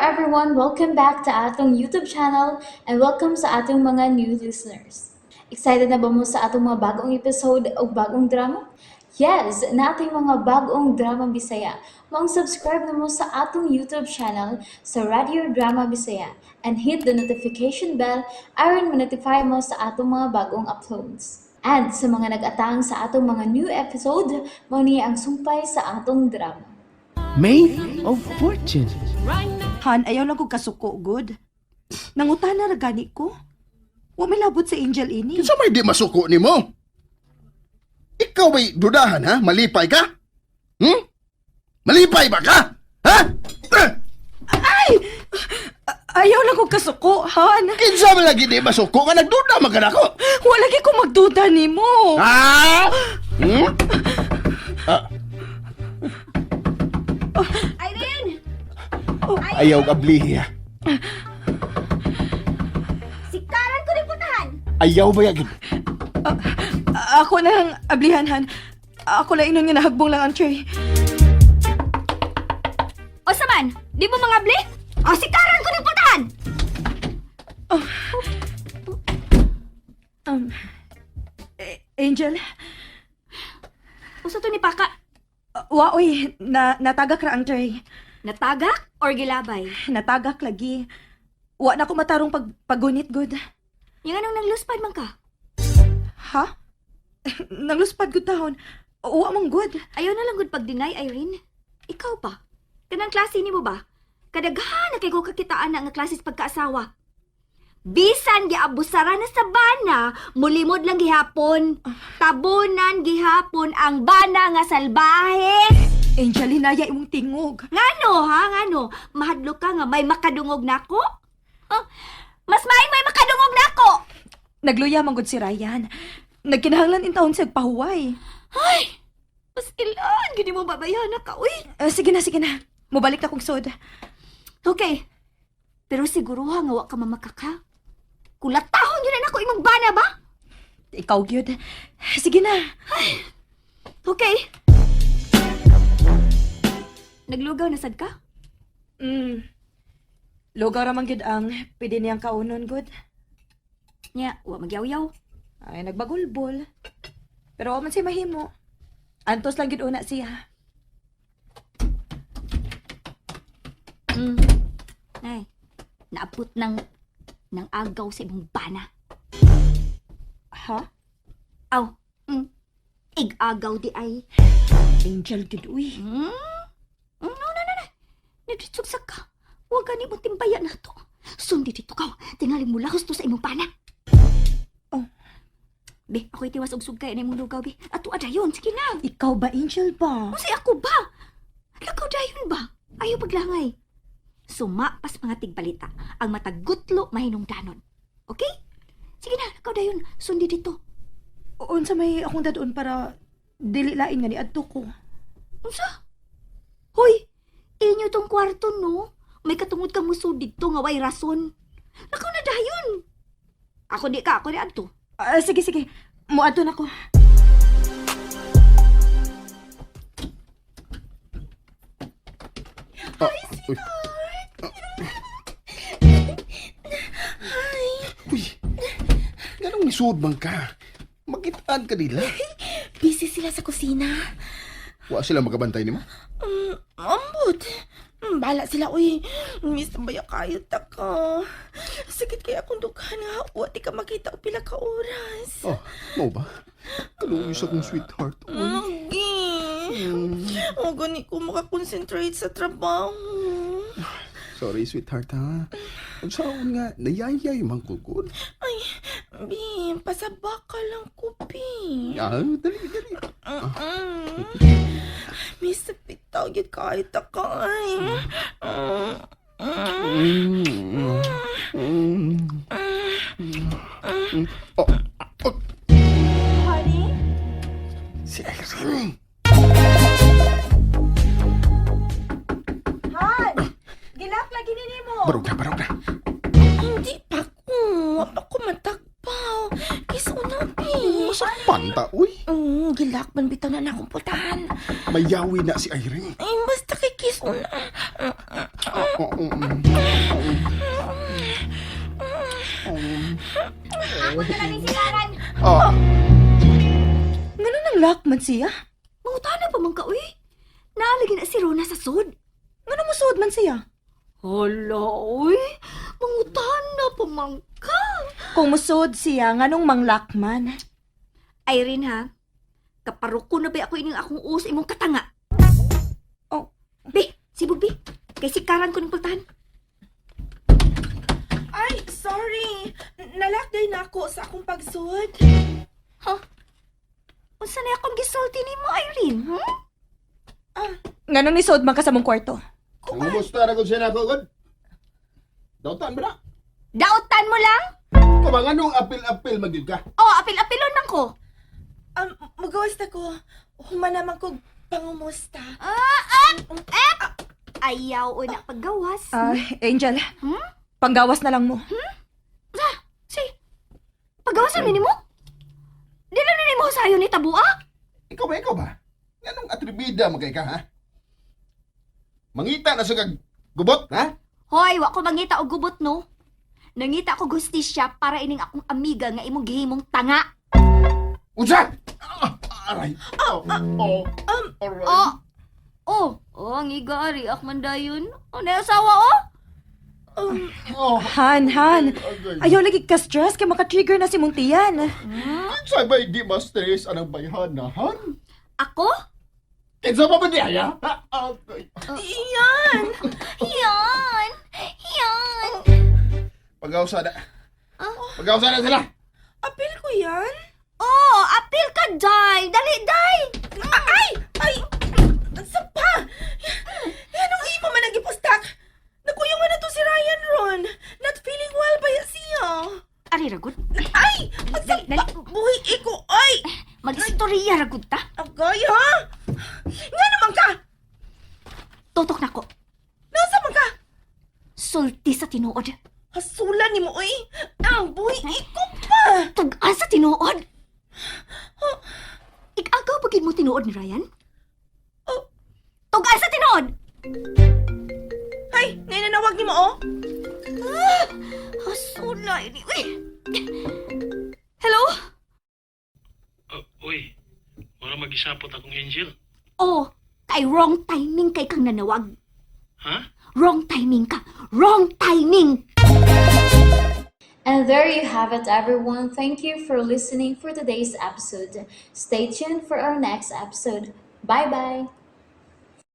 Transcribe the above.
everyone! Welcome back to atong YouTube channel and welcome sa atong mga new listeners. Excited na ba mo sa atong mga bagong episode o bagong drama? Yes, nating mga bagong drama Bisaya. Maong subscribe na mo sa atong YouTube channel sa Radio Drama Bisaya and hit the notification bell aron ma-notify mo sa atong mga bagong uploads. And sa mga nag-atang sa atong mga new episode, mao ni ang sumpay sa atong drama. May of Fortune. Han, ayaw lang kong kasuko, good. Nangutana ra gani ko. Wa may labot sa Angel ini. Kinsa may di masuko nimo? Ikaw ba'y dudahan, ha? Malipay ka? Hmm? Malipay ba ka? Ha? Eh, Ayaw lang kong kasuko, Han. kinsa man lagi di masuko nga nagduda man ka nako? Wa lagi ko magduda nimo. Ha? Hmm? Ah. Irene! Ayaw ablihi, ha? Sikaran ko rin putahan! Ayaw ba yagin? Ako na lang ablihan, Han. Ako lang inon nga nahagbong lang ang tray. O saman, di mo mga bli? O sikaran ko rin putahan! Angel, Usa to ni Paka, wa oy, na natagak ra ang tray. natagak or gilabay? Natagak lagi. Wa na ko matarong pag paggunit, good. Yung anong nangluspad man ka? Ha? Nangluspad gud tahon. Wa man good. Ayaw na lang gud pag-deny, Irene. Ikaw pa. Kanang klase ni mo ba? Kadaghan na kay ko kakitaan na nga klase sa pagkaasawa. Bisan giabusara na sa bana, mulimod lang gihapon. Tabunan gihapon ang bana nga salbahe. Angel, hinaya imong tingog. Ngano ha, ngano? Mahadlok ka nga may makadungog nako? Huh? Mas maing may makadungog nako. Nagluya man gud si Ryan. Nagkinahanglan in taon siya pahuway. Mas ilan gini mo babayana ka, uy. Sige na, sige na. Mubalik na kong sod. Okay. Pero siguro ha nga wa ka mamakaka. Kulatahon yun na nako imong bana ba? Ikaw gyud. Sige na. Okay. Naglugaw na sad ka? Lugaw ra man gyud ang pwede niyang kaunon gud. Nya, wa magyaw-yaw. Ay nagbagulbol. Pero wa man siya mahimo. Antos lang gyud una siya. Ay, naabot ng agaw sa imong bana. Ha? Aw. Ig-agaw di ay. Angel gyud uy. No, no, no, no. Nagitsugsak ka. Huwag gani mo timbaya na to. Sundi dito ka. Tingali mo lahos to sa imong pana. Oh. Be, ako itiwas og sugkay na imong lugaw, be. Ato adayon, sige na. Ikaw ba Angel ba? Unsay ako ba? Lakaw dayon ba? Ayaw paglangay. Suma pas mga tigbalita. Ang matagutlo mahinungdanon. Okay? Sige na, lakaw dayon. Sundi dito. Unsa may akong dadon para dili lain nga ni adto ko. Unsa? Hoy, inyo tong kwarto no? May katungod kang muso dito nga way rason. Lakaw na dayon. Ako di ka, ako di adto. Ah, sige sige. Muadto na ko. Ah, uy. Uy. Ganong nisud man ka? Makitaan ka nila. Busy sila sa kusina. Wa sila magabantay nimo? Ambot. Bala sila, uy. Miss, baya kayo ta ka. Sakit kaya akong dughan nga. Wa di ka makita o pila ka oras. Oh, mao ba? Kaluoy sa akong sweetheart. Uy. Lagi. O, gani ko makakonsentrate sa trabaho. Sorry, sweetheart, ha? Ang saon nga, nayayay man ko, good. Ay, Bi, pasaba ka lang ko, Bi. Ah, dali, dali. Miss, bitaw, yun kayo ta ka. Ay. Mm. Mm. Mm. Mm. Oh, oh. Honey? Si Irene. Han! Gilak lagi ni nimo. Barog na, barog na. Hindi pa ko. Wa pa ko matagpaw. Kiso na, Bi. Masakpan ta, uy. Gilak man bitaw na na akong putahan. Mayawi na si Irene. Ay, basta kay kiss na. Oh, Ako na lang si Karan. Oh. Ngano nang lock man siya? Mangutana pa man ka, uy. Naalagi na si Rona sa sud. Ngano musuod man siya? Hala, uy. Mangutana pa man ka. Kung musuod siya, nganong manglock man? Irene, ha? Kaparuko na ba ako ining akong uus imong katanga? Oh. Bi, sibog bi. Kay si Karan ko ning pultahan. Ay, sorry. Nalak day na ako sa akong pagsud. Unsa na akong gisulti nimo, Irene? Hmm? Ngano ni suod man ka sa mong kwarto? Kumusta na kung siya na ako, God? Dautan ba na? Dautan mo lang? Kung mga nung apil-apil magyud ka. Oh, apil-apilon man ko. Magawas na ko. Human naman ko pangumusta. Ah, ah, eh! Ayaw o na paggawas. Ah, Angel. Hmm? Panggawas na lang mo. Si, paggawasan mi nimo? Di na nimo sayo ni tabua? Ikaw ba, ikaw ba? Nganong atribida magkay ka, ha? Mangita na sa kag gubot, ha? Hoy, wa ko mangita og gubot no. Nangita ko gustisya para ining akong amiga nga imong gihimong tanga. Unsa? Ah, aray. Oh, oh, aray. Oh. Oh, oh, ang iga ari ak man dayon. Oh, na asawa oh. Oh, Han, Han. agay. Ayaw lagi ka stress kay maka-trigger na si mong tiyan. Kinsa ba hindi ma-stress anang bayhan na, han? Ako? Kinsa pa ba di aya? Ha? Agay. Iyan! Yan. Yan. Pag-ausa na. Pag-ausa na sila. Apil ko yan? Oh, apil ka day. Dali day. Ay! Ay! Sapa! Yan ang imo man ang gipustak! Nakuyungan na to si Ryan ron. Not feeling well ba ya siya? Ari ragud. Ay! Dali, Ang dali. sapa! Buhi iko! Ay! Magstorya ragud ta. Agay ha? Nga naman ka! Tutok nako. Nasa man ka? Sulti sa tinuod. Hasulan ni mo, oy! Ang buhi iko pa! Tug-an sa tinuod. Ikagaw pagid mo tinuod ni Ryan? Oh. Tug-an sa tinuod. Ay! Nainanawag ni mo, oh! Hasula ini. Uy. Hello? Oh, uy, wala magisapot akong angel. Oh, kay wrong timing kay kang nanawag. Ha? Wrong timing ka. Wrong timing. And there you have it, everyone. Thank you for listening for today's episode. Stay tuned for our next episode. Bye bye.